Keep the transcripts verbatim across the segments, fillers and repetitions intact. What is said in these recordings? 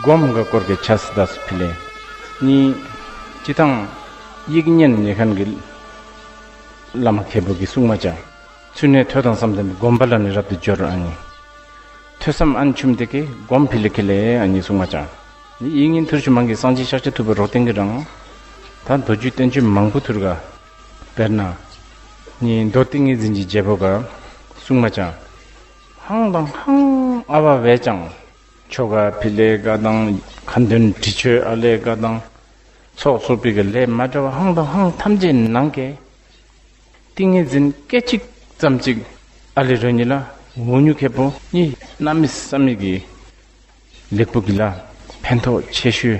སྒོམ་ག་སྐོར་གྱི་ཆ་སི་དཱ་སི་ཕི་ལེ། ནི་སྤྱི་དང་དབྱིག་གཉེན་ཉེ་མཁན་གྱི་བླ་མ་མཁས་པོ་གི་གསུང་མ་ཅང་། ཚུལ་གནས་ཐོས་དང་བསམ་ལྡན་པའི་སྒོམ་པ་ལ་ནི་རབ་ཏུ་སྦྱོར་ཨ་ནི། ཐོས་བསམ་ཨན་ཆུམ་དེ་ཀའི་སྒོམ་ཕི་ལེ་ཁེ་ལེ་ཨ་ནི་གསུང་མ་ཅང་། ནི་དབྱིག་གཉེན་ཐུར་ཆུ་མང་གི་སངས་རྒྱས་ཤཱཀྱ་ཐུབ་པའི་རོགས་བསྟན་གྱི་རང་། ད་མདོ་རྒྱུད་བསྟན་བཅོས་མང་པོ་ཐུར་ག་དཔེར་ན། ནི་མདོ་ཏིང་ངེ་འཛིན་གྱི་རྒྱལ་པོ་ག་གསུང་མ་ཅང་། ཧང་དང་ཧང་ཨ་བ་བས་ཀྱང་། ཆོ་ག་ཕི་ལེ་ག་དང་། ཁ་འདོན་དྲི་མཆོད་ཨ་ལེ་ག་དང་། ཚོགས་གསོག་པའི་གི་ལས་མ་འདྲ་བ་ཧང་དང་ཧང་ཐམས་ཅད་ནང་གི། ཏིང་ངེ་འཛིན་སྐད་ཅིག་ཙམ་ཅིག་ཨ་ལེ་རོལ་ཉི་ལ། འུ་ཉུ་ཁེ་པོ་ནི་གནམ་མེད་ས་མེད་ཀྱི་ལེགས་པོ་གི་ལ། ཕན་ཐོགས་ཆེ་ཤོས།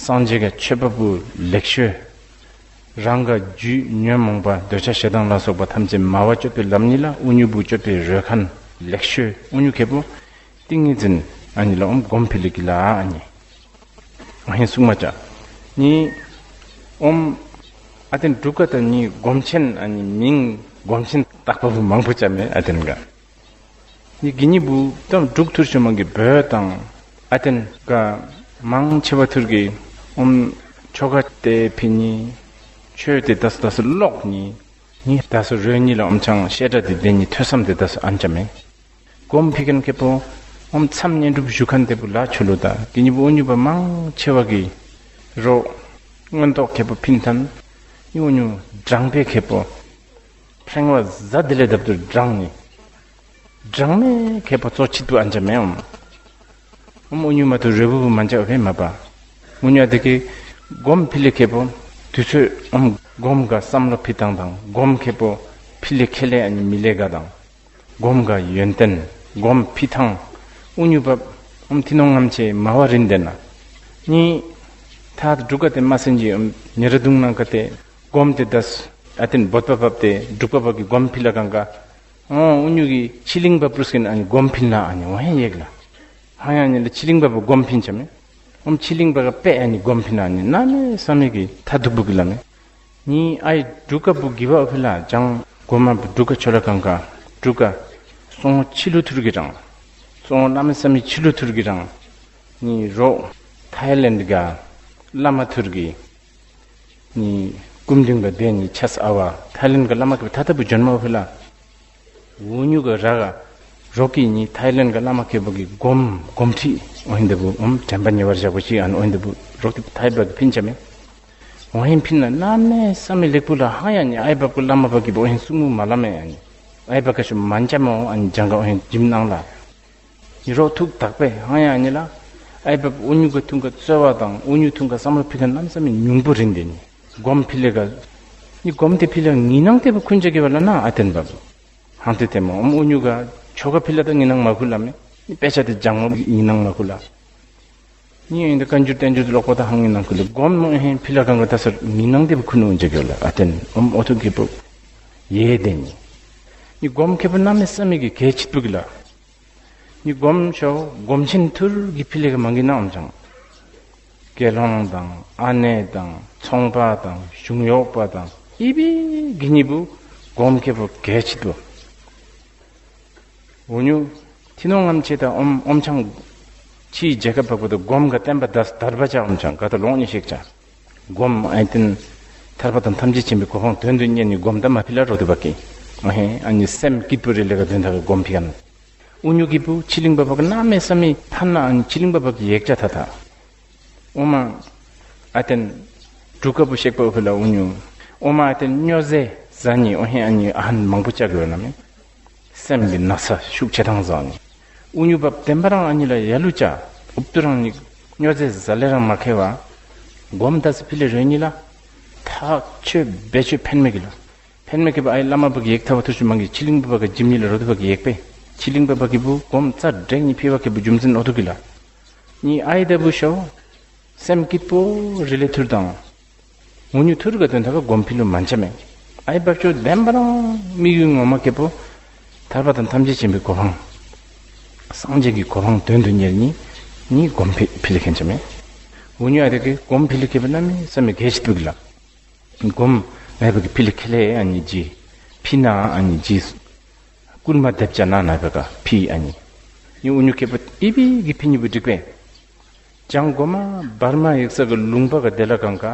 སངས་རྒྱས་ཀྱི་མཆོད་པ་པོ་ལེགས་ཤོས། རང་ག་རྒྱུད་ཉོན་མོངས་པ་འདོད་ཆགས་ཞེ་སྡང་ལ་སོགས་པ་ཐམས་ཅད་མ་བ་སྤྱོད་པའི་ལམ་ཉི་ལ། འུ་ཉུ་བུ་སྤྱོད་པའི་རོལ་མཁན་ལེགས་ཤོས། འུ་ཉུ་ཁེ་པོ་ཏིང་ངེ་འཛིན་ཨ་ནི་ལ་ཨོམ་སྒོམ་ཕི་ལི་ཀི་ལ་ཨ་ནི། ཨ་ཧེ་གསུང་མ་ཅང་། ནི་ཨོམ་ཨ་ཏན་འབྲུག་ག་ད་ནི་སྒོམ་ཆེན་ཨ་ནི་མིང་སྒོམ་ཆེན་བཏགས་པ་བུ་མང་པོ་ཅང་མེད་ཨ་ཏན་ག། ནི་གི་ནི་བུ་ད་འབྲུག་ཐུར་ཆུ་མང་གི་བོད་དང་ཨ་ཏན་ག་མང་ཆེ་བ་ཐུར་གི་ཨོམ་ཆོ་ག་ཏེ་ཕི་ནི་ཆོས་ཏེ་དས་དས་ལོག་ནི། ནི་དས་རོལ་ཉི་ལ་ཨོམ་ཆང་བཤད་གྲྭ་ཏེ་ཏེ་ནི་ཐོས་བསམ་ཏེ་དས་ཨན་ཅང་མེད། སྒོམ་ཕི་ཁན་ཁེ་པོ་ཨོམ་མཚམས་བསྙེན་སྒྲུབ་ཞུ་ཁན་ཏེ་བུ་ལ་ཆུ་ལུ་ད་གི་ནི་བུ་འུ་ཉུ་པ་མང་ཆེ་བ་གི་རོ་མངོན་རྟོགས་ཁེ་པོ་ཕིན་ཐན་ནི་འུ་ཉུ་གྲངས་པའི་ཁེ་པོ་ཕྲེང་བ་ཟ་དི་ལེ་དབ་ཏུ་གྲངས་ནི་གྲངས་མེད་ཁེ་པོ་གཙོ་ཆིད་དུ་ཨན་ཅང་མེད་ཨོམ། ཨོམ་འུ་ཉུ་མ་ཐུ་རེ་བུ་བུ་མ་ཅ་བེ་མ་པ། འུ་ཉུ་ཨ་ཏེ་ཀེ་སྒོམ་ཕི་ལེ་ཁེ་པོ་དུས་ཚོད་ཨོམ་སྒོམ་ག་བསམ་བློ་ཕི་ཐང་དང་སྒོམ་ཁེ་པོ་ཕི་ལེ་ཁེ་ལེ་ཨ་ནི་མི་ལེ་ག་དང་། སྒོམ་ག་ཡོན་ཏན་སྒོམ་ཕི་ཐང་། འུ་ཉུ་བབ་ཨོམ་ཐི་ནོ་ངམ་ཆེ་མ་བ་རིན་ཏེ་ན། ནི་ཐ་འབྲུག་ག་ཏེ་མ་སེན་ཇི་ཨོམ་ཉེ་ར་དུང་ནང་ག་ཏེ་སྒོམ་ཏེ་དས་ཨ་ཏན་བོད་པ་བབ་ཏེ་འབྲུག་པ་བབ་ཀི་སྒོམ་ཕི་ལ་གང་ག། ཨོ་འུ་ཉུ་གི་ཆི་ལིང་པ་པུ་རུས་ཀིན་ཨ་ནི་སྒོམ་ཕིན་ལ་ཨ་ནི་འོ་ཧེ་ཡེག་ལ། ཧ་ཡ་ནི་ལ་ཆི་ལིང་པ་པུ་སྒོམ་ཕིན་ཆ་མེ། ཨོམ་ཆི་ལིང་པ་ག་པེ་ཨ་ནི་སྒོམ་ཕིན་ཨ་ནི་ན་མེ་ས་མེ་གི་ཐ་དུག་པུ་གི་ལ་མེ། ནི་ཨའི་འབྲུག་ག་པུ་གི་བ་ཨོ་ཕི་ལ་ཅང་སྒོམ་མ་པུ་འབྲུག་ག་ཆོ་ལ་གང་ག་འབྲུག་ག་སོང་ཆི་ལུ་ཐུར་གི་རང་། སོང་ན་མེ་ས་མེ་ཆི་ལུ་ཐུར་གི་རང་། ནི་རོ་ཐའི་ལེན་ག་བླ་མ་ཐུར་གི། ནི་སྐུ་མདུན་ག་དེ་ནི་ཆས་ཨ་བ་ཐའི་ལེན་ག་བླ་མ་ཁེ་པོ་ཐ་ཐ་བུ་ཇོན་མ་ཨོ་ཕི་ལ། འུ་ཉུ་ག་ར་ག་རོ་ཀི་ནི་ཐའི་ལེན་ག་བླ་མ་ཁེ་པོ་གི་སྒོམ་སྒོམ་ཁྲིད་ཨོ་ཧིན་ཏེ་བུ་ཨོམ་དྲན་པ་ཉེ་བར་བཞག་པོ་ཅི་ཨན་ཨོ་ཧིན་ཏེ་བུ་རོ་ཀི་ཐའི་བ་གི་ཕིན་ཆ་མེ། ཨོ་ཧིན་ཕིན་ན་ན་མེ་ས་མེ་ལེགས་པོ་ལ་ཧ་ཡ་ནི་ཨའི་བབ་གི་བླ་མ་བ་གི་བུ་ཨོ་ཧིན་སུ་མུ་མ་ལ་མེ་ཨ་ནི། ཨའི་བ་ག་ཤུ་མན་ཅ་མ་ཨོ་ཨ་ནི་ཇང་ག་ཨོ་ཧིན་ཇིམ་ནང་ལ། ཡི་རོགས་ཐུག་དག་པས་ཧང་ཡང་ཉི་ལ། ཨའི་བབ་འུ་ཉུ་ག་ཐུང་ག་རྩོལ་བ་དང་འུ་ཉུ་ཐུང་ག་བསམ་བློ་ཕི་ཁ་ནམ་ས་མི་ཉུང་པོ་རིན་དེ་ནི། སྒོམ་ཕི་ལེ་ག། ནི་སྒོམ་དེ་ཕི་ལེ་ངི་ནང་དེ་བུ་ཁུན་ཅ་གི་བ་ལ་ན་ཨ་ཏན་བབ། ཧང་དེ་དེ་མོ་ཨོམ་འུ་ཉུ་ག་ཆོ་ག་ཕི་ལེ་ད་ངི་ནང་མ་ཁུ་ལ་མེ། ནི་དཔེ་ཆ་དེ་ལྗང་མོ་ངི་ནང་མ་ཁུ་ལ། ནི་ཡིན་དེ་བཀའ་འགྱུར་བསྟན་འགྱུར་ལོག་པ་ད་ཧང་ངི་ནང་ཁུ་ལེ་སྒོམ་མོ་ཧེ་ཕི་ལེ་གང་ག་ད་སར་ངི་ནང་དེ་བུ་ཁུ་ནུ་ཨོན་ཅ་གི་བ་ལ་ཨ་ཏན་ཨོམ་ཨོ་ཐུ་གི་བུ། ཡེ་དེ་ནི། ནི་སྒོམ་ཁེ་བུ་ན་མེ་ས་མི་གི་གེ་ཆི་ཏུ་གི་ལ། ནི་སྒོམ་ཤོ་སྒོམ་ཆེན་ཐུར་གི་ཕི་ལེ་ག་མང་གི་ནའམ་ཅང་། དགེ་སློང་དང་ཨ་ནེ་དང་ཚོང་པ་དང་གཞུང་གཡོག་པ་དང་ཨི་བི་གི་ནི་བུ་སྒོམ་ཁེ་བུ་གེ་ཆི་ཏུ། འུ་ཉུ་ཐི་ནོ་ངམ་ཆེ་ད་ཨོམ་ཨོམ་ཆང་ཆི་རྒྱལ་ཁབ་བ་བུ་ད་སྒོམ་ག་བསྟན་པ་དར་དར་བ་ཅག་ཨོམ་ཆང་ག་ད་ལོང་ཉི་ཤེག་ཅང་། སྒོམ་ཨ་ཏིན་ཐར་པ་དང་ཐམས་ཅད་མཁྱེན་པའི་གོ་འཕང་དོན་དུ་གཉེར་ནི་སྒོམ་ད་མ་ཕི་ལ་རོ་དུ་བ་ཀི། ཨ་ཧེ་ཨ་ནི་སེམས་སྐྱིད་པོ་རེ་ལེ་ག་དོན་ད་གི་སྒོམ་ཕི་ག་ན། འུ་ཉུ་གི་བུ་ཆི་ལིང་པ་བ་གི་ན་མེ་ས་མི་ཐ་ན་ཨ་ནི་ཆི་ལིང་པ་བ་གི་ཡེག་ཅ་ཐ་ཐ། ཨོ་མ་ཨ་ཏན་འབྲུག་ག་བུ་ཤེག་པ་ཨོ་ཕི་ལ་འུ་ཉུ། ཨོ་མ་ཨ་ཏན་སྨྱོ་ཟེ་ཟ་ནི་ཨོ་ཧེ་ཨ་ནི་ཨ་ཧན་མང་པོ་ཅག་གི་ཡོད་ན་མེ། སེམས་ཀྱི་ན་ཚ་ཤུགས་ཆེ་ཐང་བཟང་ནི། འུ་ཉུ་བབ་བདེན་པ་རང་ཨ་ནི་ལ་ཡ་ལུ་ཅ། ཨུབ་ཏུ་རང་ནི་སྨྱོ་ཟེ་ཟ་ལེ་རང་མ་ཁེ་བ། སྒོམ་ད་སི་ཕི་ལེ་རོ་ཉི་ལ། ཐག་ཆོད་བེད་ཆོད་ཕན་མེ་གི་ལ། ཕན་མེ་ཁེ་བ་ཨའི་བླ་མ་བ་གི་ཡེག་ཐ་བ་ཐུར་ཆུ་མང་གི་ཆི་ལིང་པ་བ་ག་ཇིམ་ཉི་ལ་རོ་དུ་བ་གི་ཡེག་པེ། ཆི་ལིང་པ་བ་གི་བུ་སྒོམ་རྩ་འགྲེག་ཉི་ཕི་བ་ཁེ་བུ་ཇུམ་ཟིན་ཨོ་ཐུ་གི་ལ། ཉི་ཨའི་ད་བུ་ཤོ། སེམས་སྐྱིད་པོ་རི་ལེ་ཐུར་དང་། འུ་ཉུ་ཐུར་ག་དོན་ཐ་ག་སྒོམ་ཕི་ལུ་མན་ཆ་མེ། ཨའི་བབ་ཅོ་བདེན་པ་རང་དམིགས་ཡུལ་ངོ་མ་ཁེ་པོ། ཐར་པ་དང་ཐམས་ཅད་མཁྱེན་པའི་གོ་འཕང་། སངས་རྒྱས་ཀྱི་གོ་འཕང་དོན་དུ་གཉེར་ནི། ནི་སྒོམ་ཕི་ཕི་ལེ་ཁེན་ཆ་མེ། འུ་ཉུ་ཨ་རེ་གི་སྒོམ་ཕི་ལེ་ཁེ་པོ་ན་མེ་ས་མེ་གེ་ཤི་ཏུ་གི་ལ། སྒོམ་ཨའི་བབ་གི་ཕི་ལེ་ཁེ་ལེ་ཨ་ནི་ཇི། ཕི་ན་ཨ་ནི་ཇི། སྐུལ་མ་འདེབས་ཅ་ན་ན་བ་ག་ཕི་ཨ་ནི། ནི་འུ་ཉུ་ཁེ་པོ་ཨི་བི་གི་ཕི་ཉི་བུ་འགྲིག་པེ། ཅང་གོ་མ་བར་མ་ཡིག་ས་གི་ལུང་པ་ག་དེ་ལ་གང་ག་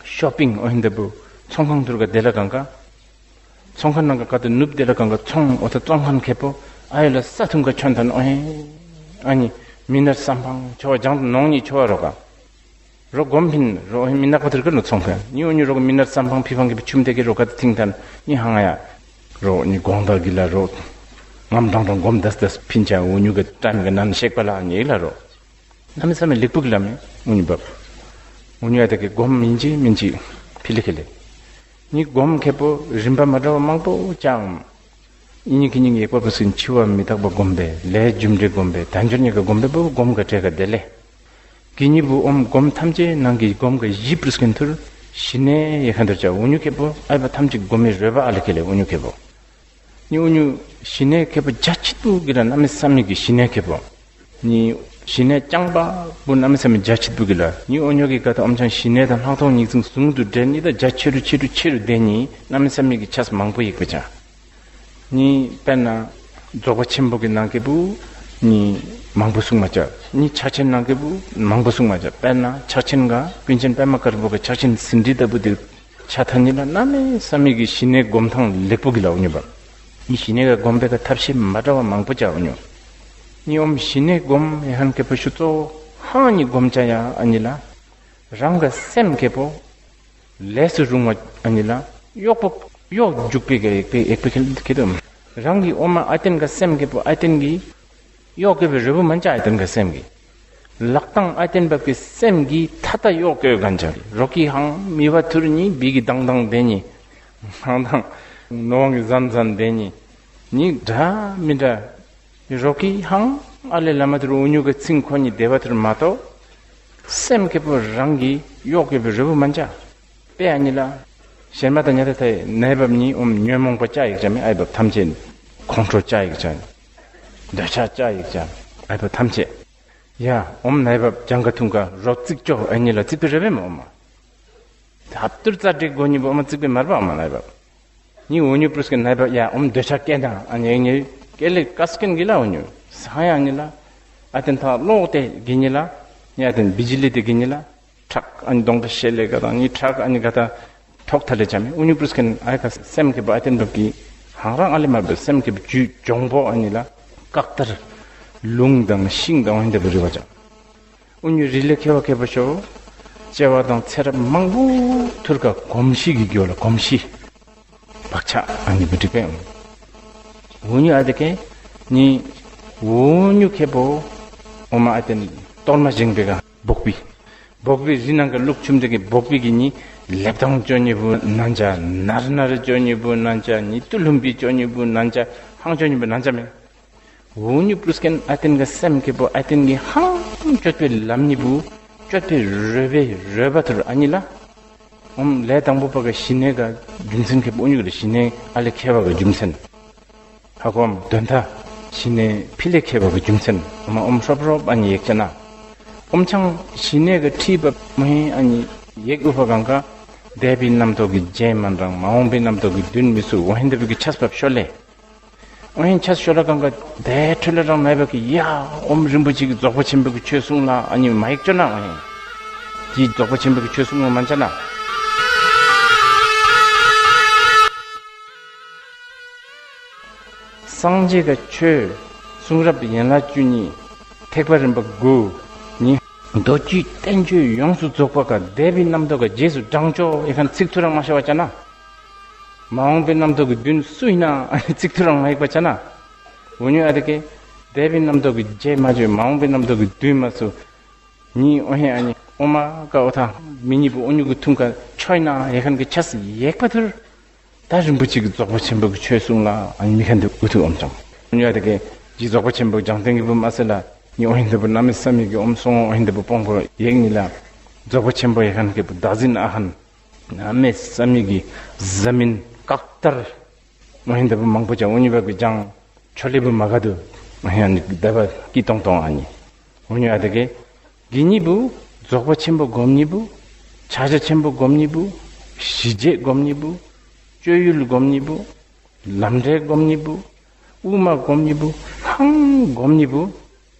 ཤོ་པིང་ཨོ་ཧིན་དེ་བུ་ཚོང་ཁང་ཐུར་ག་དེ་ལ་གང་ག་ཚོང་ཁང་ནང་ག་ག་དུ་ནུབ་དེ་ལ་གང་ག་ཚོང་ཨོ་ཐ་ཚོང་ཁང་ཁེ་པོ་ཨ་ཡོ་ལ་ས་ཐུང་ག་ཆོན་ཐན་ཨོ་ཧེ། ཨ་ནི་མི་ནར་སམ་ཕང་ཆོ་བ་ཇང་དུ་ནོང་ཉི་ཆོ་བ་རོ་ག་རོ་གོམ་ཕིན་རོ་ཧེ་མི་ནག་པ་ཐུར་ག་ནུ་ཚོང་ཁང་ཉི་ཨོ་ཉི་རོ་ག་མི་ནར་སམ་ཕང་ཕི་ཕང་གི་ཆུམ་དེ་གི་རོ་ག་ཐིང་ཐན་ཉི་ཧང་ཡ་རོ་ཉི་གོང་ད་གི་ལ་རོ་ངམ་དང་དང་གོམ་དས་དས་ཕིན་ཆ་ཨོ་ཉུ་ག་ཏམ་ག་ནན་ཤེག་པ་ལ་ཉི་ལ་རོ། གནམ་མེད་ས་མེད་ལེགས་པོ་གི་ལམ་ཡིན་འུ་ཉི་བབ། འུ་ཉི་ཨ་ད་གི་སྒོམ་མིན་ཅི་མིན་ཅི་ཕི་ལི་ཁེ་ལེ། ཉི་སྒོམ་ཁེ་པོ་རིམ་པ་མ་འདྲ་བ་མང་པོ་ཅང་། ཨི་ཉི་ཁི་ཉི་ངེ་པ་པོ་སིན་འཆི་བ་མི་རྟག་པ་སྒོམ་པས་ལས་རྒྱུ་འབྲས་སྒོམ་པས་དལ་འབྱོར་ཉི་ག་སྒོམ་པས་པོ་སྒོམ་ག་བྲེ་ག་དེ་ལེ། གི་ཉི་བུ་ཨོམ་སྒོམ་ཐམས་ཅད་ནང་གི་སྒོམ་ག་ཡི་པྲུས་ཀན་ཐུར་ཞི་ནས་ཡེ་ཁན་དར་ཅག་འུ་ཉུ་ཁེ་པོ་ཨའི་པ་ཐམས་ཅད་སྒོམ་མི་རོལ་པ་ཨ་ལི་ཁེ་ལེ་འུ་ཉུ་ཁེ་པོ། ཉི་འུ་ཉུ་ཞི་གནས་ཁེ་པོ་རྒྱ་ཆེ་པོ་གི་ར་གནམ་མེད་ས་མེད་ཀྱི་ཞི་གནས་ཁེ་པོ། ཉི་ཞི་གནས་རྐྱང་པ་པོ་གནམ་མེད་ས་མེད་རྒྱ་ཆེ་པོ་གི་ལ་ཉི་འུ་ཉོ་གི་ག་ད་ཨོམ་ཆང་ཞི་གནས་དང་ལྷག་མཐོང་ཉིག་ཙིང་ཟུང་དུ་འབྲེལ་ནི་ད་རྒྱ་ཆེ་རུ་ཆེ་རུ་ཆེ་རུ་ལྡན་ཉི་གནམ་མེད་ས་མེད་ཀྱི་ཆས་མང་པོ་ཡིག་པ་ཅང་། ཉི་དཔེར་ན་རྫོགས་པ་ཆེན་པོ་གི་ནང་གི་བུ་ཉི་མང་པོ་གསུང་མ་ཅག་ཉི་ཕྱག་ཆེན་ནང་གི་བུ་མང་པོ་གསུང་མ་ཅག་དཔེར་ན་ཕྱག་ཆེན་ག་ཀུན་མཁྱེན་པད་མ་དཀར་པོ་གི་ཕྱག་ཆེན་ཟིན་བྲིས་ལྟ་བུ་དེ། ཆ་ཐ་ཉི་ལ་གནམ་མེད་ས་མེད་ཀྱི་ཞི་གནས་སྒོམ་ཐང་ལེགས་པོ་གི་ལའོ་ཉོ་བ། ཉི་ཞི་གནས་ཀ་སྒོམ་པའི་ཀ་ཐབས་ཤེས་མ་འདྲ་བ་མང་པོ་ཅའོ་ཉོ། ཉི་ཨོམ་ཞི་གནས་སྒོམ་ཡ་ཧན་ཀེ་པོ་ཤུ་གཙོ་བོ་ཧང་ཉི་སྒོམ་ཅ་ཡ་ཨ་ཉི་ལ། རང་ག་སེམས་ཀེ་པོ་ལས་སུ་རུང་བ་ཨ་ཉི་ལ་གཡོག་པོ་གཡོག་འཇུག་པའི་ཀ་ཡེག་པའི་ཡེག་པའི་ཁེ་ལ་ཁེ་དུ། རང་གི་ཨོ་མ་ཨ་ཏན་ག་སེམས་ཀེ་པོ་ཨ་ཏན་གི་གཡོག་གི་བའི་རི་བོ་མན་ཅ་ཨ་ཏན་ག་སེམས་ཀྱི། ལག་དང་ཨ་ཏན་བབ་ཀྱི་སེམས་ཀྱི་ཐ་ད་གཡོག་གོས་གན་ཅ་རོ་ཀི་ཧང་མི་བ་ཐུར་ཉི་བི་གི་དང་དང་དེ་ཉི། ཧང་དང་ནོ་ཝང་གི་ཟན་ཟན་དེ་ཉི། ཉི་འདྲ་མི་འདྲ། རོ་ཀི་ཧང་ཨ་ལེ་བླ་མ་ཐུར་འུ་ཉུ་གི་ཚིང་ཁོ་ཉི་དེ་བ་ཐུར་མ་གཏོགས། སེམས་ཀྱི་པོ་རང་གི་གཡོག་གི་བའི་རི་བོ་མན་ཅ། པེ་ཨ་ཉི་ལ། ཞེར་མ་དང་ཉ་ཐ་ཐའི་ནའི་བབ་ཉི་ཨོམ་ཉོན་མོངས་པ་ཅ་ཡིག་ཅ་མི་ཨའི་བབ་ཐམས་ཅད་ཁོང་ཁྲོ་ཅ་ཡིག་ཅ། འདོད་ཆགས་ཅ་ཡིག་ཅ། ཨའི་བབ་ཐམས་ཅད། ཡ་ཨོམ་ནའི་བབ་ཅང་ག་ཐུང་ག་རོ་ཙིག་ཅོ་ཨ་ཉི་ལ་ཙིག་པི་རེ་བེ་མ་ཨོམ་མ། ཧབ་ཏུར་ཙ་དྲེག་གོ་ཉི་བོ་ཨོམ་ཙིག་པི་མར་བ་ཨོམ་མ་ནའི་བབ། ཉི་འུ་ཉུ་པུས་ཀི་ནའི་བབ་ཡ་ཨོམ་འདོད་ཆགས་སྐད་དང་ཨ་ཉི་ཉི་སྐད་ལེ་ཀ་སྐན་གི་ལ་འུ་ཉུ་ས་ཡ་ཨ་ཉི་ལ། ཨ་ཏན་ཐ་ལོག་ཏེ་གི་ཉི་ལ། ཉི་ཨ་ཏན་བི་ཇི་ལི་ཏེ་གི་ཉི་ལ། ཁྲག་ཨ་ནི་གདོང་པ་ཤེ་ལེ་ག་དང་ཉི་ཁྲག་ཨ་ནི་ག་ད་ཐོག་ཐ་ལེ་ཅ་མི་འུ་ཉུ་པུས་ཀན་ཨ་ཡ་ཁ་སེམས་ཀྱི་བ་ཨ་ཏན་བབ་ཀྱི་ཧང་རང་ཨ་ལེ་མ་བབ་སེམས་ཀྱི་བ་ཇུས་འཇོང་པོ་ཨ་ནི་ལ་ཀག་ཏར་ལུང་དང་ཤིང་དང་ཨ་ནི་དེ་བ་རི་བ་ཅང་། འུ་ཉུ་རི་ལེ་ཁེ་བ་ཁེ་བ་ཤོ་ཅེ་བ་དང་ཚེ་རབས་མང་པོ་ཐུར་ཀ་གོམས་གཤིས་ཀྱི་གྱོ་ལ་གོམས་གཤིས་བག་ཆགས་ཨ་ནི་བ་འགྲིག་པས། འུ་ཉུ་ཨ་དེ་ཀེ་ཉི་འུ་ཉུ་ཁེ་བོ་ཨོ་མ་ཨ་ཏན་གཏོར་མ་བཞེངས་པའི་ཀ་བོག་པི། བོག་པི་རི་ནང་གི་ལུག་ཆུམ་དེ་གི་བོག་པི་གི་ཉི་ལེབ་ཐང་ཅོ་ཉི་བུ་ནན་ཅ་ནར་ནར་ཅོ་ཉི་བུ་ནན་ཅ་ཉི་ཏུ་ལུམ་པི་ཅོ་ཉི་བུ་ནན་ཅ་ཧང་ཅོ་ཉི་བུ་ནན་ཅ་མེ། འུ་ཉུ་པུས་ཀན་ཨ་ཏན་གི་སེམས་ཀི་བོ་ཨ་ཏན་གི་ཧང་ཅོད་པའི་ལམ་ཉི་བུ་ཅོད་པའི་རོལ་པའི་རོལ་པ་ཐུར་ཨ་ཉི་ལ། ཨོམ་ལས་དང་པོ་པ་ག་ཞི་གནས་ག་རྒྱུ་མཚན་ཁེ་བོ་འུ་ཉུ་གི་ལ་ཞི་གནས་ཨ་ལེ་ཁེ་བ་ག་རྒྱུ་མཚན། ཧ་གོ་ཨོམ་དོན་ཐ་ཞི་གནས་ཕི་ལེ་ཁེ་བ་ག་རྒྱུ་མཚན་ཨོ་མ་ཨོམ་ཧྲོབ་ཧྲོབ་ཨ་ཉི་ཡེག་ཅ་ན། ཨོམ་ཆང་ཞི་གནས་ག་ཁྲི་བབ་མ་ཧེ་ཨ་ཉི་ཡེག་ཨུ་ཕ་གང་ག་འདས་པའི་རྣམ་རྟོག་གི་རྗེས་མ་འབྲང་མ་འོངས་པའི་རྣམ་རྟོག་གི་མདུན་མི་སུ་འོ་ཧེ་འདི་བུ་གི་ཆས་བབ་ཤོ་ལེ། ཨོ་ཧེ་ཆས་ཤོ་ལ་གང་ག་དེ་འཕྲོ་ལ་རང་མེད་པ་གི་ཡ་ཨོམ་རིན་པོ་ཆེ་གི་རྫོགས་པ་ཆེན་པོ་གི་ཆོས་གསུང་ལ་ཨ་ཉི་མ་ཡེག་ཅོ་ན་ཨོ་ཧེ། ཀྱི་རྫོགས་པ་ཆེན་པོ་གི་ཆོས་གསུང་ལ་མ་ཅ་ན། སངས་རྒྱས་ཀྱི་ཆོས་གསུང་རབ་ཡན་ལག་བཅུ་གཉིས་ཐེག་པ་རིམ་པ་དགུ་ཉིད་མདོ་རྒྱུད་བསྟན་བཅོས་ཡོངས་སུ་རྫོགས་པ་ག་འདས་པའི་རྣམ་རྟོག་ག་རྗེས་སུ་འབྲང་ཆོག་ཡེ་ཁན་ཚིག་ཐུ་རང་མ་ཤ་བ་ཅ་ན། མ་འོངས་པའི་རྣམ་རྟོག་གི་མདུན་སུ་ཡིན་ན་ཚིག་ཐུ་རང་མ་ཡེག་པ་ཅ་ན། འུ་ཉུ་ཨ་དེ་ཀེ་འདས་པའི་རྣམ་རྟོག་གི་རྗེས་མ་བཅོས་མ་འོངས་པའི་རྣམ་རྟོག་གི་མདུན་མ་སུ། ཉི་ཨོ་ཧེ་ཨ་ཉི་ཨོ་མ་ཀ་ཨོ་ཐ་མི་ཉི་བུ་འུ་ཉུ་གི་ཐུང་ཀ་ཆོས་ན་ཡེ་ཁན་གི་ཆས་ཡེག་པ་ཐུར། ད་རིན་པོ་ཆེ་གི་རྫོགས་པ་ཆེན་པོ་གི་ཆོས་གསུང་ལ་ཨ་ཉི་མི་ཁན་དེ་ཨུ་ཐུ་ཨོམ་ཅང་། འུ་ཉུ་ཨ་དེ་ཀེ་ཇི་རྫོགས་པ་ཆེན་པོ་སྦྱང་བརྟན་གི་བུ་མ་སེ་ལ་ཉི་ཨོ་ཧེ་འདི་བུ་གནམ་མེད་ས་མེད་གི་ཨོམ་སོང་ཨོ་ཧེ་འདི་བུ་པོང་པོ་ཡེག་ཉི་ལ་རྫོགས་པ་ཆེན་པོ་ཡེ་ཁན་གི་བུ་བདག་འཛིན་ཨ་ཁན། གནམ་མེད་ས་མེད་ཀྱི་བཟའ་མིན་བཀག་ལྟར། མ་ཧིན་ད་བུ་མང་པོ་ཅང་འུ་གཉིས་བབ་ཀྱི་ཅང་ཆོ་ལེ་བུ་མ་ག་དུ། མ་ཧིན་ཨ་ནི་ད་བ་ཀི་ཏོང་ཏོང་ཨ་ནི། འུ་གཉིས་ཨ་ད་གེ། གི་གཉིས་བུ་རྫོགས་པ་ཆེན་པོ་སྒོམ་གཉིས་བུ། ཕྱག་རྒྱ་ཆེན་པོ་སྒོམ་གཉིས་བུ། ཞི་བྱེད་སྒོམ་གཉིས་བུ། སྤྱོད་ཡུལ་སྒོམ་གཉིས་བུ། ལམ་འབྲས་སྒོམ་གཉིས་བུ། དབུ་མ་སྒོམ་གཉིས་བུ། ཧང་སྒོམ་གཉིས་བུ།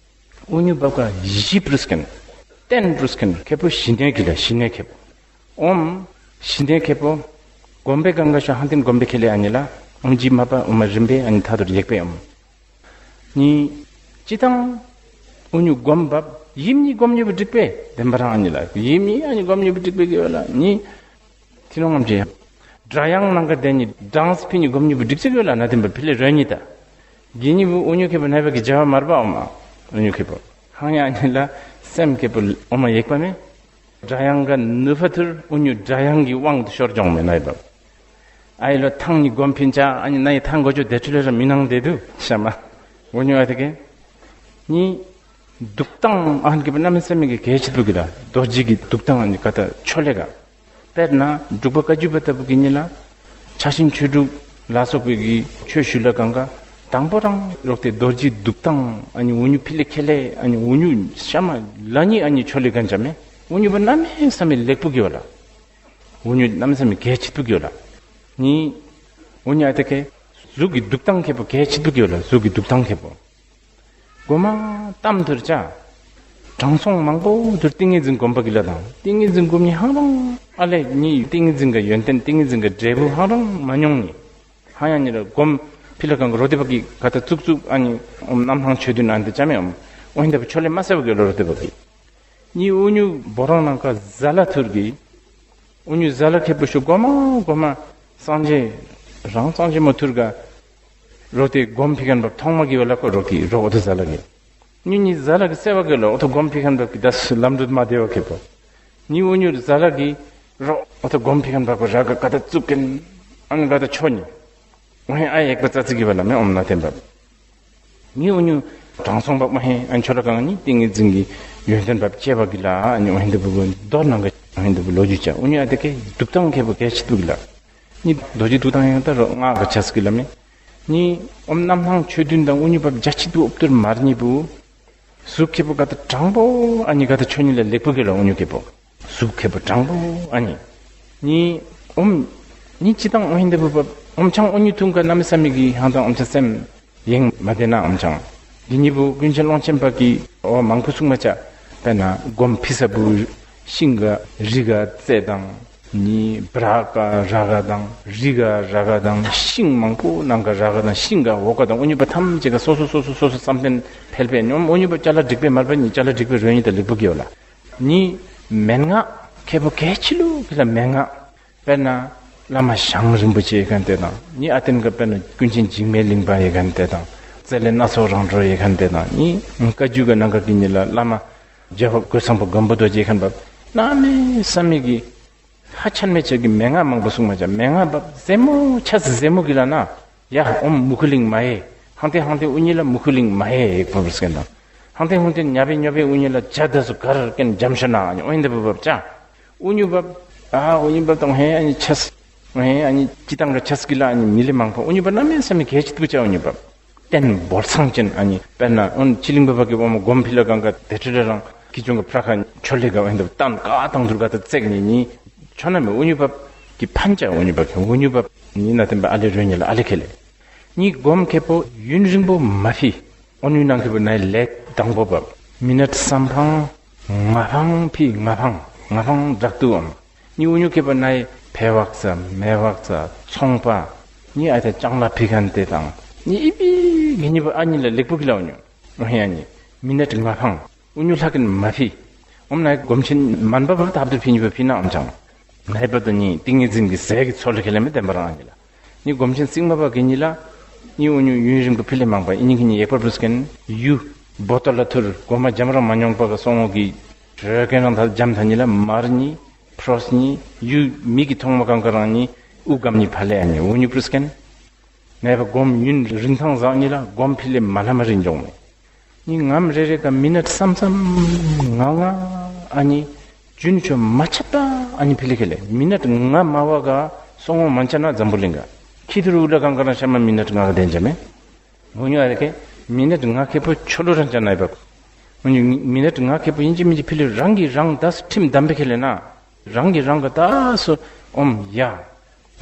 འུ་གཉིས་བབ་ཀ་བཞི་པྲིས་ཀན། བསྟན་པུས་ཀན་ཁེ་པོ་ཞི་གནས་ཀྱི་ལ་ཞི་གནས་ཁེ་པོ། ཨོམ། ཞི་གནས་ཁེ་པོ། གོམ་པའི་གང་ག་ཤོ་ཧང་ཏིན་གོམ་པའི་ཁེ་ལེ་ཨ་ནི་ལ། ཨོམ་ཇི་མ་པ་ཨོ་མ་རིམ་པས་ཨ་ནི་ཐ་དུར་ཡེག་པའི་ཨོམ། ནི། ཅི་དང་། ཨུ་ཉུ་གོམ་བབ། ཡིབ་ནི་གོམ་ཉུ་བུ་འགྲིག་པས། བདེན་པ་རང་ཨ་ནི་ལ། ཡིབ་ནི་ཨ་ནི་གོམ་ཉུ་བུ་འགྲིག་པས་གི་ལ། ནི། ཐི་ནོ་ངམ་ཅི། སྒྲ་དབྱངས་ནང་ག་དེ་ནི་སྦྲང་སི་ཕི་ནི་གོམ་ཉུ་བུ་འགྲིག་ཅིག་གི་ལ་ན་དེན་པ་ཕི་ལེ་རོ་ནི་ད། གི་ནི་བུ་ཨུ་ཉུ་ཁེ་པོ་ནའི་བ་གི་ཇ་བ་མར་བ་ཨོ་མ། ཨུ་ཉུ་ཁེ་པོ། ཧང་ཡ་ཨ་ནི་ལ། སེམས་ཁེ་པོ་ཨོ་མ་ཡེག་པ་མེ། སྒྲ་དབྱངས་ག་ནུ་ཕ་ཐུར་ཨུ་ཉུ་སྒྲ་དབྱངས་ཀྱི་དབང་དུ་ཤོར་ཇོང་མེ་ནའི་བབ། ཨའི་ལོ་ཐང་ནི་སྒོམ་ཕིན་ཅ་ཨ་ནི་ནའི་ཐང་གོ་ཅོ་དེ་ཆུ་ལེ་ར་མི་ནང་དེ་དུ་ཤ་མ། ཨུ་ཉུ་ཨ་ཐི་ཀེ། ནི། འདུག་སྟངས་ཨ་ནི་ཀེ་པ་གནམ་མེད་ས་མེད་ཀྱི་གལ་ཆེ་པོ་གི་ལ་རྡོ་རྗེ་གི་འདུག་སྟངས་ཨ་ནི་ག་ད་ཆོ་ལེ་ག། དཔེར་ན་འབྲུག་པ་བཀའ་བརྒྱུད་པ་ལྟ་བུ་གི་ཉིད་ལ། ཕྱག་ཆེན་ཆོས་དྲུག་ལ་སོགས་པའི་གི་ཆོས་ཞུ་ལ་གང་ག། དང་པོ་རང་རོགས་དེ་རྡོ་རྗེ་འདུག་སྟངས་ཨ་ནི་ཨུ་ཉུ་ཕི་ལེ་ཁེ་ལེ་ཨ་ནི་ཨུ་ཉུ་ཤ་མ་ལ་ཉི་ཨ་ནི་ཆོ་ལེ་གན་ཅ་མེ། ཨུ་ཉུ་པ་གནམ་མེད་ས་མེད་ལེགས་པོ་གི་བ་ལ། ཨུ་ཉུ་གནམ་མེད་ས་མེད་གལ་ཆེ་པོ་གི་བ་ལ། ནི། ཨུ་ཉུ་ཨ་ཏེ་ཀེ། གཟུགས་ཀྱི་འདུག་སྟངས་ཁེ་པོ་གལ་ཆེ་པོ་གི་བ་ལ་གཟུགས་ཀྱི་འདུག་སྟངས་ཁེ་པོ། གོ་མ་གཏམ་ཐུར་ཅག་དྲང་སྲོང་མང་པོ་ཐུར་ཏིང་ངེ་འཛིན་སྒོམ་པ་གི་ལ་དང་ཏིང་ངེ་འཛིན་སྒོམ་ཉི་ཧང་རང་ཨ་ལེ་ཉི་ཏིང་ངེ་འཛིན་ག་ཡོན་ཏན་ཏིང་ངེ་འཛིན་ག་འབྲས་བུ་ཧང་རང་མ་མྱོང་ཉི། ཧང་ཡང་ཉི་ལ་སྒོམ་ཕི་ལ་གང་གི་རོ་ཏི་བ་གི་ག་ད་ཙུག་ཙུག་ཨ་ཉི་ཨོམ་རྣམ་སྣང་ཆོས་བདུན་ཨ་འདི་ཅ་མེ་ཨོམ་ཨོ་ཧིན་ད་བུ་ཆོ་ལེ་མ་སེ་བ་གི་ལོ་རོ་ཏི་བ་གི། ཉི་ཨུ་ཉུ་བོ་རང་ནང་ཀ་ཟ་ལ་ཐུར་གི། ཨུ་ཉུ་ཟ་ལ་ཁེ་པོ་ཤུ་གོ་མ་གོ་མ། སངས་རྒྱས། རང་སངས་རྒྱས་མོ་ཐུར་ག། རོ་ཏེ་སྒོམ་ཕི་ཁན་བབ་ཐོང་མ་གི་བ་ལ་ཁོ་རོ་གི་རོ་ཨོ་ཏོ་ཟ་ལ་གི། ཉུ་ཉི་ཟ་ལ་གི་སེ་བ་གི་ལ་ཨོ་ཏོ་སྒོམ་ཕི་ཁན་བབ་གི་ད་སུ་ལམ་འགྲུལ་མ་དེ་བ་ཁེ་པོ། ཉི་ཨུ་ཉུ་ཟ་ལ་གི་རོ་ཨོ་ཏོ་སྒོམ་ཕི་ཁན་བབ་གི་ར་ག་ག་ད་ཙུག་གིན། ཨ་ནི་ག་ད་ཆོ་ཉི། ཨོ་ཧེ་ཨ་ཡེག་པ་ཙ་ཙི་གི་བ་ལ་མེ་ཨོམ་ན་ཐེན་བབ། ཉི་ཨུ་ཉུ་དྲང་སྲོང་བབ་མ་ཧེ་ཨན་ཆོ་ལ་གང་ཉི་ཏིང་ངེ་འཛིན་གི་ཡོན་ཏན་བབ་ཅེ་བ་གི་ལ་ཨ་ཉི་ཨོ་ཧེན་ཏེ་བུ་གུ་མདོར་ནང་གི་ཨོ་ཧེན་ཏེ་བུ་ལོ་རྒྱུས་ཅ་ཨུ་ཉུ་ཨ་ཏེ་ཀེ་འདུག་སྟངས་ཁེ་པོ་གལ་ཆེ་དུ་གི་ལ། ཉི་རྡོ་རྗེ་འདུག་སྟངས་ཡང་ད་རོ་ང་ག་ཆ་སི་གི་ལ་མེ། ཉི་ཨོམ་རྣམ་སྣང་ཆོས་བདུན་དང་ཨུ་ཉུ་བབ་རྒྱ་ཆེ་དུ་ཨོབ་ཏུར་མར་ཉི་བུ། གཟུགས་ཁེ་པོ་ག་ད་དྲང་པོ་ཨ་ཉི་ག་ད་ཆོ་ཉི་ལ་ལེགས་པོ་གི་ལ་ཨུ་ཉུ་ཁེ་པོ། གཟུགས་ཁེ་པོ་དྲང་པོ་ཨ་ཉི། ཉི་ཨོམ། ཉི་ཅི་དང་ཨོ་ཧིན་ཏེ་བུ་བབ་ཨོམ་ཆང་ཨུ་ཉུ་ཐུང་ག་གནམ་མེད་ས་མེད་གི་ཧང་དང་ཨོམ་ཆ་སེམས། ཡེང་མ་དེ་ན་ཨོམ་ཆང་། འདི་ཉི་བུ་ཀུན་མཁྱེན་ཀློང་ཆེན་པ་གི་ཨོ་མང་པོ་གསུང་མ་ཅ། དཔེར་ན་སྒོམ་ཕི་ས་བུ་ཤིང་ག་རི་ག་རྩེ་དང་། ཉི་བྲག་ག་ར་ག་དང་རི་ག་ར་ག་དང་ཤིང་མང་པོ་ནང་ག་ར་ག་དང་ཤིང་ག་འོ་ག་དང་ཨུ་ཉུ་པ་ཐམས་ཅད་ག་སོ་སོ་སོ་སོ་སོ་སོ་བསམ་གཏན་ཕལ་པས་ཉོམ་ཨུ་ཉུ་པ་ཅ་ལ་འགྲིག་པས་མར་པ་ཉི་ཅ་ལ་འགྲིག་པས་རོལ་ཉི་ད་ལེགས་པོ་གི་ཡོད་ལ། ཉི་མན་ངག་ཁེ་པོ་གལ་ཆེ་ལུ་གི་ལ་མན་ངག་དཔེར་ན། བླ་མ་ཞང་རིན་པོ་ཆེ་ཡེ་མཁན་དེ་དང་ནི་ཨ་ཏན་ག་དཔེར་ན་ཀུན་མཁྱེན་འཇིགས་མེད་གླིང་པ་ཡེ་མཁན་དེ་དང་རྩེ་ལེ་སྣ་ཚོགས་རང་གྲོལ་ཡེ་མཁན་དེ་དང་ནི་བཀའ་བརྒྱུད་ག་ནང་ག་གི་ཉི་ལ་བླ་མ་རྒྱལ་བ་རྒོད་ཚང་པ་མགོན་པོ་རྡོ་རྗེ་མཁན་བབ་གནམ་མེད་ས་མེད་ཀྱི་ཧ་ཆ་མེད་ཆ་གི་མན་ངག་མང་པོ་གསུང་མ་ཆ་མན་ངག་བབ་ཟེ་མོ་ཆ་ཟེ་མོ་གི་ལ་ན། ཡ་ཨོམ་མུ་ཁུ་ལིང་མ་ཧེ། ཧང་ཏེ་ཧང་ཏེ་ཨུ་ཉི་ལ་མུ་ཁུ་ལིང་མ་ཧེ་ཡེག་པ་བུ་སྐན་དང་། ཧང་ཏེ་ཧང་ཏེ་ཉ་པེ་ཉོ་པེ་ཨུ་ཉི་ལ་ཇ་ད་སུ་གར་ཀན་ཇམ་ཤ་ན་ཨ་ཉི་ཨོ་ཧིན་ཏེ་བུ་བབ་ཅ། ཨུ་ཉུ་བབ། ཨ་ཨུ་ཉུ་བབ་དང་ཧེ་ཨ་ཉི་ཆས། ཧེ་ཨ་ཉི་ཅི་དང་ག་ཆས་གི་ལ་ཨ་ཉི་མི་ལི་མང་པོ་ཨུ་ཉུ་བབ་གནམ་མེད་ས་མེད་གལ་ཆེ་ཏུ་ཅ་ཨུ་ཉུ་བབ། བསྟན་འབོལ་ཚང་ཅན་ཨ་ཉི་དཔེར་ན་ཨོན་ཕྱི་གླིང་པ་བ་གི་ཨོ་མ་སྒོམ་ཕི་ལ་གང་ག་དེ་ཁྲི་རེ་རང་གི་ཅུང་གི་ཕྲ་ཁ་ཆོ་ལེ་ག་ཨོ་ཧིན་ཏེ་བབ་བསྟན་ག་དང་དུར་ག་ད་བརྩེགས་ཉི་ཉི། ཆོ་ན་མེ་ཨུ་ཉུ་བབ་ཀྱི་ཕན་ཅ་ཨུ་ཉུ་བབ་ཀྱི་ཨུ་ཉུ་བབ་ཉི་ན་བསྟན་པ་ཨ་ལེ་རོལ་ཉི་ལ་ཨ་ལེ་ཁེ་ལེ། ཉི་སྒོམ་ཁེ་པོ་ཡུན་རིང་པོ་མ་ཕི། ཨོ་ནུའི་ནང་ཁེ་པོ་ནའི་ལེགས་དང་པོ་བབ། མི་ནཊ་བསམ་ཕང་། ང་ཕང་ཕི་ང་ཕང་ང་ཕང་བྲག་ཏུའམ། ཉི་ཨུ་ཉུ་ཁེ་པོ་ནའི་ཕེ་བག་ས་མེ་བག་ས་ཚོང་པ། ཉི་ཨ་ཐ་ལྕང་ལ་ཕི་ཁན་ཏེ་དང་། ཉི་ཨི་པི་གི་ཉི་པོ་ཨ་ཉི་ལ་ལེགས་པོ་གི་ལ་ཨུ་ཉུ། ཨོ་ཧེ་ཨ་ཉི། མི་ནཊ་ང་ཕང་། ཨུ་ཉུ་ལྷག་གིན་མ་ཕི། ཨོམ་ནའི་སྒོམ་ཆེན་མན་པ་བབ་ཐབ་ཏུ་ཕི་ཉི་པོ་ཕི་ན་ཨམ་ཅང་། ནའི་པ་ཏོ་ཉི་ཏིང་ངེ་འཛིན་གྱི་ཟས་ཀྱི་ཚོགས་ལ་ཁེ་ལེ་མེ་བདེན་པ་རང་ཉི་ལ། ཉི་སྒོམ་ཆེན་སིང་མ་པ་གི་ཉི་ལ། ཉི་ཨུ་ཉུ་ཡུན་རིང་པོ་ཕི་ལེ་མང་པ་ཨི་ཉི་གི་ཉི་ཡེག་པར་པུས་ཀན་ཡུ། བོ་ཏོ་ལ་ཐུར་སྒོ་མ་འཇམ་རང་མ་མྱོང་པ་ག་སོང་ངོ་གི། རོལ་ཀན་རང་ད་འཇམ་ཐ་ཉི་ལ་མར་ཉི། ཕྲོས་ཉི། ཡུ་མི་གི་ཐོང་མ་གང་ག་རང་ཉི། ཨུ་གམ་ཉི་ཕ་ལེ་ཨ་ཉི་ཨུ་ཉུ་པུས་ཀན། ནའི་པ་སྒོམ་ཡུན་རིང་ཐང་ཟག་ཉི་ལ་སྒོམ་ཕི་ལེ་མ་ལ་མ་རིང་འཇོང་མེ། ཉི་ངམ་རེ་རེ་ག་མི་ནཊ་སམ་སམ་ང་ང་ཨ་ཉི་ཇུན་ཆོ་མ་ཆད་པ་ཨ་ཉི་ཕི་ལི་ཁེ་ལེ་མི་ནཊ་ང་མ་བ་ག་སོང་ངོ་མ་ཆ་ན་འཛམ་བུ་གླིང་ག་ཁི་ཐུར་འུ་ལ་གང་ག་རང་ཤ་མ་མི་ནཊ་ང་ག་དེན་ཇ་མེ། ངོ་ཉོ་ཨ་རེ་ཁེ་མི་ནཊ་ང་ཁེ་པོ་ཆོ་ལོ་རང་ཅ་ནའི་པ། ངོ་ཉོ་མི་ནཊ་ང་ཁེ་པོ་ཡིན་ཅི་མིན་ཅི་ཕི་ལི་རང་གི་རང་དས་ཁྲིམས་གདམ་པེ་ཁེ་ལེ་ན། རང་གི་རང་ག་དས་ཨོམ་ཡ།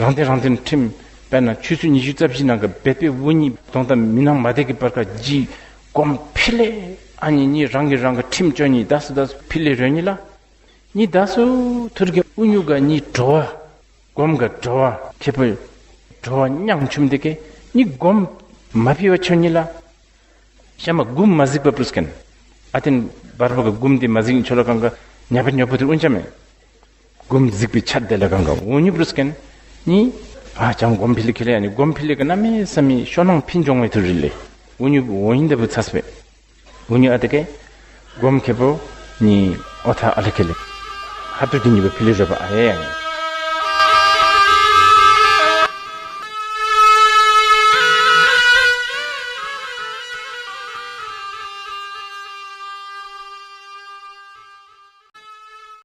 རང་བདེན་རང་བདེན་ཁྲིམས། དཔེར་ན་ཆུ་ཚོད་ཉི་ཤུ་རྩ་བཞི་ནང་གི་བེད་པའི་བུ་གཉིས་གདོང་དང་མི་སྣང་མ་བདེ་གི་བར་ཁ་ལྗི་སྒོམ་ཕི་ལེ་ ཨ་ནི་གཉིས་རང་གིས་རང་གི་ཁྲིམས་གཅོད་གཉིས་ད་སུ་ད་སུ་ཕི་ལེ་རོལ་གཉིས་ལ། གཉིས་ད་སུ་ཐུར་གི་ཨུ་ཉུ་ག་གཉིས་འགྲོ་བ། སྒོམ་ག་འགྲོ་བ་ཁེ་པོ། འགྲོ་བ་མྱང་ཆུམ་དེ་གེ་གཉིས་སྒོམ་མ་ཕི་བ་ཆོ་གཉིས་ལ། ཤ་མ་སྒོམ་མ་གཟིགས་པ་པུ་རུ་སྐན། ཨ་ཏིན་བར་བ་ག་སྒོམ་དེ་མ་གཟིགས་ཆོ་ལ་གང་ག་ཉ་པ་ཉོ་པོ་དེ་ཨུན་ཅ་མེ། སྒོམ་གཟིགས་པའི་ཆ་དེ་ལ་གང་ག་འུ་ཉུ་པུ་རུ་སྐན། གཉིས། ཨ་ཅང་སྒོམ་ཕི་ལི་ཁེ་ལེ་ཡ་ནི་སྒོམ་ཕི་ལི་ག་ན་མེ་ས་མི་ཤོ་ནང་ཕིན་ཅོང་བའི་ཐུར་རི་ལེ། འུ་ཉུ་འུ་ཡིན་དེ་བུ་ཚ་སྤེ། འུ་ཉུ་ཨ་དེ་གེ་སྒོམ་ཁེ་པོ་གཉིས་ཨོ་ཐ་ཨ་ལ་ཁེ་ལེ། ཧ་ཏུ་དེ་གཉིས་པ་ཕི་ལི་རོ་པ་ཨ་ཡ་ཡ་ནི།